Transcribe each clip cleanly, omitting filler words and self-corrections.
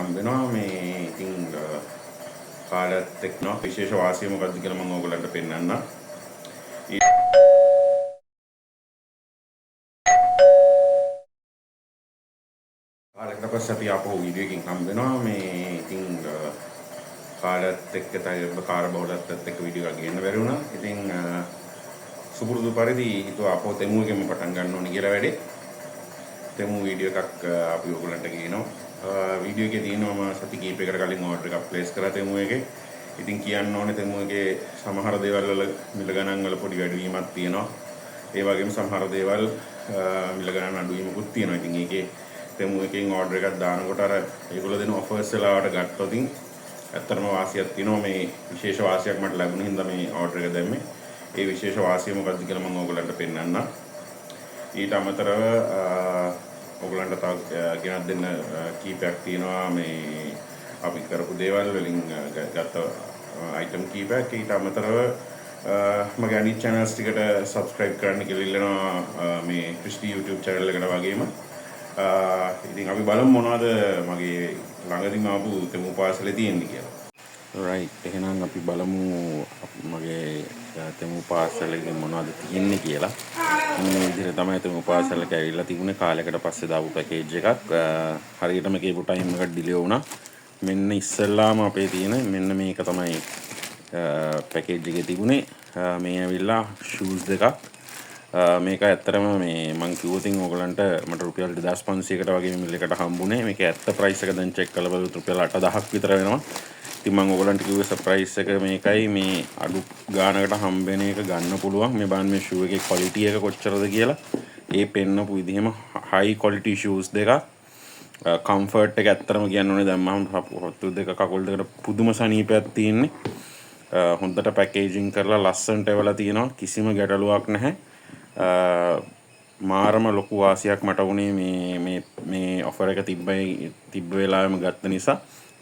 හම්බ වෙනවා. මේ ඉතින් කාලයත් එක්ක විශේෂ වාසිය මොකද්ද කියලා මම ඕගොල්ලන්ට පෙන්නන්නම්. කාලයකට පස්සේ අපි ආපහු වීඩියෝ එකකින් හම්බ වෙනවා. මේ ඉතින් කාලයත් එක්ක තව කාර්යබහුලත්වයත් එක්ක වීඩියෝ එකක් ගේන්න බැරි වුණා. ඉතින් සුපුරුදු පරිදි හිතුවා ආපහු තෙමු එකෙන්ම පටන් ගන්න ඕනේ කියලා වැඩේ. තෙමු වීඩියෝ එකක් අපි ඔයගොල්ලන්ට ගේනවා. වීඩියෝ එකේ තියෙනවා මම සති කිහිපයකට කලින් ඕඩර් එකක් ප්ලේස් කරා තෙමු එකේ. ඉතින් කියන්න ඕනේ තෙමු එකේ සමහර දේවල් වල මිල ගණන් වල පොඩි වැඩිවීමක් තියෙනවා. ඒ වගේම සමහර දේවල් මිල ගණන් අඩුවීමකුත් තියෙනවා. ඉතින් ඒකේ තෙමු එකෙන් ඕඩර් එකක් දානකොට අර ඒගොල්ලෝ දෙන ඔෆර්ස් වෙලාවට ගත්තොත් ඇත්තටම වාසියක් තියෙනවා. මේ විශේෂ වාසියක් මට ලැබුණ හින්දා මේ ඕඩර් එක දැම්මේ. ඒ විශේෂ වාසිය මොකද්ද කියලා මම ඕගොල්ලන්ට පෙන්නන්නම්. ඊට අමතරව ඔයගොල්ලන්ට තව ගෙනත් දෙන්න කීපයක් තියෙනවා මේ අපි කරපු දේවල් වලින් ගත්ත අයිටම් කීපයක්. ඊට අමතරව මගේ අනිත් චැනල්ස් ටිකට සබ්ස්ක්‍රයිබ් කරන්න කියලා ඉල්ලනවා මේ ක්‍රිස්ටි YouTube channel එකට වගේම. ඉතින් අපි බලමු මොනවද මගේ ළඟදිම ආපු තෙමු පාර්සලේ තියෙන්නේ කියලා. රයිට්, එහෙනම් අපි බලමු මගේ තෙමු පාර්සල් එකේ මොනවද තියෙන්නේ කියලා. මෙන්න මේ විදිහට තමයි තෙමු පාර්සල් එක ඇවිල්ලා තිබුණේ. කාලයකට පස්සේ දාපු පැකේජ් එකක්. හරියටම කියපු ටයිම් එකට ඩිලේ වුණා. මෙන්න ඉස්සෙල්ලාම අපේ තියෙන මෙන්න මේක තමයි පැකේජ් එකේ තිබුණේ. මේ ඇවිල්ලා ෂූස් දෙකක්. මේක ඇත්තටම මේ මං කිව්වොත් ඕගලන්ට මට රුපියල් 2500කට වගේ මිලකට හම්බුනේ. මේක ඇත්ත ප්‍රයිස් එක දැන් චෙක් කරලා බලුවොත් රුපියල් 8000ක් විතර වෙනවා. ඉතින් මං ඕගලන්ට කිව්වේ සර්ප්‍රයිස් එක මේකයි, මේ අඩු ගානකට හම්බෙන එක ගන්න පුළුවන්. මේ බලන්න මේ ෂූ එකේ ක්වොලිටි එක කොච්චරද කියලා. ඒ පෙන්නපු විදිහම හයි ක්වොලිටි ෂූස් දෙකක්. කම්ෆර්ට් එක ඇත්තටම කියන්න ඕනේ දැන් මම හොත්තු දෙක කකුල් දෙකට පුදුම සනීපයක් තියෙන්නේ. හොඳට පැකේජින් කරලා ලස්සනට එවලා තියෙනවා. කිසිම ගැටලුවක් නැහැ. මාරම ලොකු වාසියක් මට වුණේ මේ මේ මේ ඔෆර් එක තිබ්බ වෙලාවෙම ගත්ත නිසා.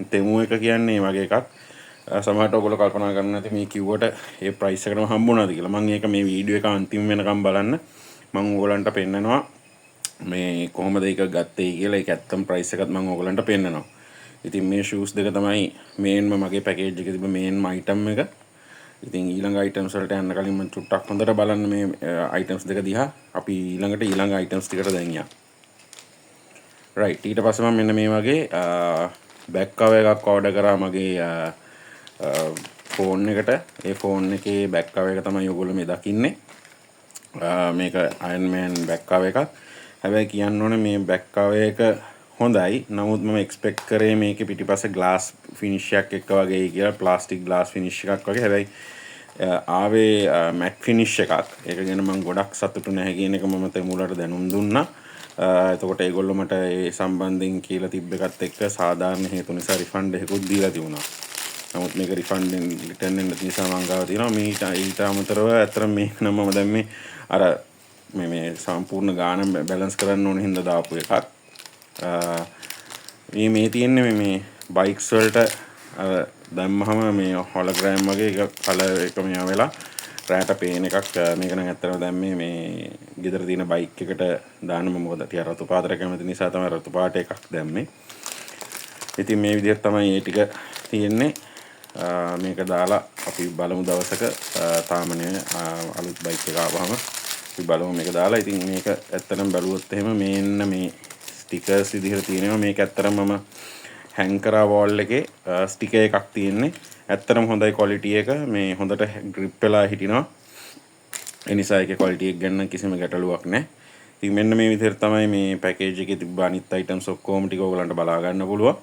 තෙමු එක කියන්නේ මේ වගේ එකක්. සමහරට ඔයගොල්ලෝ කල්පනා කරන්න නැති මේ කිව්වට ඒ ප්‍රයිස් එකටම හම්බුණාද කියලා. මම ඒක මේ වීඩියෝ එක අන්තිම වෙනකම් බලන්න. මම ඕගොල්ලන්ට පෙන්නනවා මේ කොහොමද ඒක ගත්තේ කියලා. ඒක ඇත්තම ප්‍රයිස් එකත් මම ඕගොල්ලන්ට පෙන්නනවා. ඉතින් මේ ෂූස් දෙක තමයි මේන්ම මගේ පැකේජ් එකේ තිබ්බ මේන්ම අයිටම් එක. ඉතින් ඊළඟ අයිටම්ස් වලට යන්න කලින් මම චුට්ටක් හොඳට බලන්න මේ අයිටම්ස් දෙක දිහා. අපි ඊළඟට ඊළඟ අයිටම්ස් ටිකට දැන් යමු. රයිට්, ඊට පස්සේ මම මෙන්න මේ වගේ බැක් කවර් එකක් ඕඩර් කරා මගේ ෆෝන් එකට. ඒ ෆෝන් එකේ බැක් කවර් එක තමයි ඔයගොල්ලෝ මේ දකින්නේ. මේක Iron Man back cover එකක්. හැබැයි කියන්න ඕනේ මේ බැක් කවර් එක හොඳයි. නමුත් මම එක්ස්පෙක්ට් කරේ මේකේ පිටිපස්සේ ග්ලාස් ෆිනිෂ් එකක් එක්ක වගේ කියලා, ප්ලාස්ටික් ග්ලාස් ෆිනිෂ් එකක් වගේ. හැබැයි ආවේ මැට් ෆිනිෂ් එකක්. ඒක ගැන මම ගොඩක් සතුටු නැහැ කියන එක මම තෙමුලට දැනුම් දුන්නා. එතකොට ඒගොල්ලෝ මට ඒ සම්බන්ධයෙන් කියලා තිබ්බ එකත් එක්ක සාධාරණ හේතු නිසා රිෆන්ඩ් එකකුත් දීලා තිබුණා. නමුත් මේක රිෆන්ඩ් රිටර්න් වෙන්න නිසා මං ගාව තියෙනවා. මේ ඊට අමතරව ඇත්තටම මේක නම් මම දැන් මේ අර මේ මේ සම්පූර්ණ ගාන බැලන්ස් කරන්න ඕන හින්දා දාපු එකක්. මේ මේ තියෙන්නේ මේ මේ බයික්ස් වලට අර දැම්මහම මේ හොලෝග්‍රෑම් වගේ එක කලර් එක මේවා වෙලා රැට පේන එකක්. මේක නම් ඇත්තටම දැම්මේ මේ ගෙදර තියෙන බයික් එකට දාන්න. මම මොකද ටික රතු පාටට කැමති නිසා තමයි රතු පාට එකක් දැම්මේ. ඉතින් මේ විදිහට තමයි මේ ටික තියෙන්නේ. මේක දාලා අපි බලමු දවසක. තාම නෙවෙයි, අලුත් බයික් එක ආවහම අපි බලමු මේක දාලා. ඉතින් මේක ඇත්තටම බැලුවොත් එහෙම මේන්න මේ ස්ටිකර්ස් විදිහට තියෙනවා. මේක ඇත්තටම මම හැං කරා වෝල් එකේ ස්ටිකර් එකක් තියෙන්නේ. ඇත්තටම හොඳයි ක්වොලිටි එක. මේ හොඳට ග්‍රිප් වෙලා හිටිනවා. ඒ නිසා ඒකේ ක්වොලිටි එක ගැන කිසිම ගැටලුවක් නැහැ. ඉතින් මෙන්න මේ විදිහට තමයි මේ පැකේජ් එකේ තිබ්බ අනිත් අයිටම්ස් ඔක්කොම ටික ඔයගලන්ට බලා ගන්න පුළුවන්.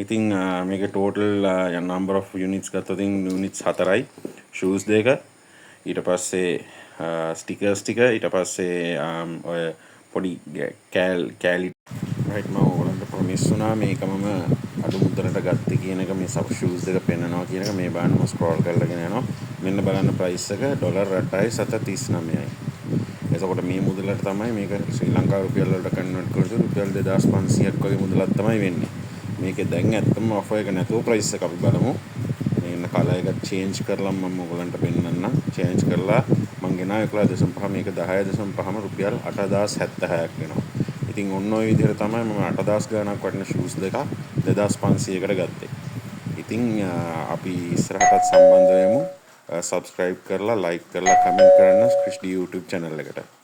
ඉතින් මේකේ ටෝටල් නම්බර් ඔෆ් යුනිට්ස් ගත්තොත් යුනිට්ස් 4යි. ෂූස් දෙක, ඊට පස්සේ ස්ටිකර්ස් ටික, ඊට පස්සේ ඔය පොඩි කෑලි. රයිට්, මම ඔයගලන්ට ප්‍රොමිස් වුණා මේක මම අඩු මුදලට ගත්තේ කියන එක, මේ සබ් ෂූස් දෙක පෙන්නනවා කියන එක. මේ බලන්න මම ස්ක්‍රෝල් කරලාගෙන යනවා. මෙන්න බලන්න ප්‍රයිස් එක ඩොලර් 8.39යි. එතකොට මේ මුදලට තමයි මේක ශ්‍රී ලංකා රුපියල් වලට කන්වර්ට් කරොත් රුපියල් 2500ක් වගේ මුදලක් තමයි වෙන්නේ. මේකේ දැන් ඇත්තම ඔෆර් එක නැතුව ප්‍රයිස් එක අපි බලමු. මේ ඉන්න කලර් එක චේන්ජ් කරලා මම ඔයගලන්ට පෙන්නන්නම්. චේන්ජ් කරලා මං ගෙනාවේ 11.5, මේක 10.5ම රුපියල් 8076ක් වෙනවා. ඉතින් ඔන්න ඔය විදිහට තමයි මම 8000 ගාණක් වටින ෂූස් දෙකක් 2500කට ගත්තේ. ඉතින් අපි ඉස්සරහටත් සම්බන්ධ වෙමු. සබ්ස්ක්‍රයිබ් කරලා, ලයික් කරලා, කමෙන්ට් කරන්න ක්‍රිෂ්ඩි YouTube channel එකට.